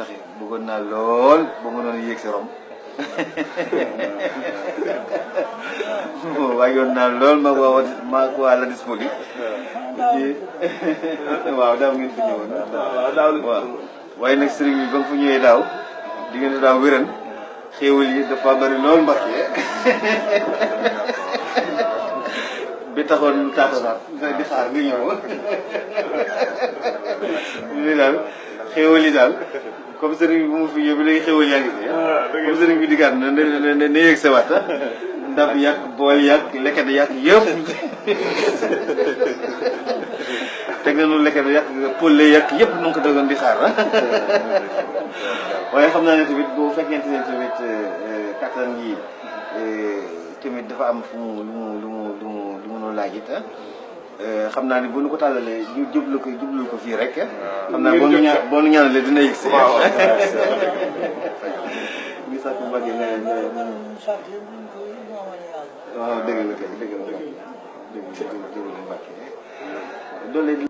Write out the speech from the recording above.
taxi bëggoon naa lool ba nga doon yéeg si rom waajoon naa lool ma waa la dispoli waaw daaw ngeen fi ñëwoon waaw waaye nag sëriñ bi ba nga fa ñëwee daaw di ngeen daaw wéran xéewal yi dafa bari lool Mbàkke bi taxoon taatanaat di xaar nga ñëw li daal xéewal yi daal comme sëriñ bi bu mu fi ñëw bi léegi xéewal yaa ngi fi comme sëriñ bi diggaat na ne yëg sa waat ndab yàq bool yàq lekket yàq yëpp teg nañu lekket yàq pëlle yàq yëpp nu ngi ko dogoon di xaar waaye xam naa ne tamit boo fekkente ne tamit kattan yi tamit dafa am fu mu lu mu noo laaj it xam naa ne bu nu ko tàllalee ñu jublu ko fii rek xam naa boo nu ñaanalee dina yëg si ngi sax mbagg nga waaw dëgg la kay dëgg la Mbàkke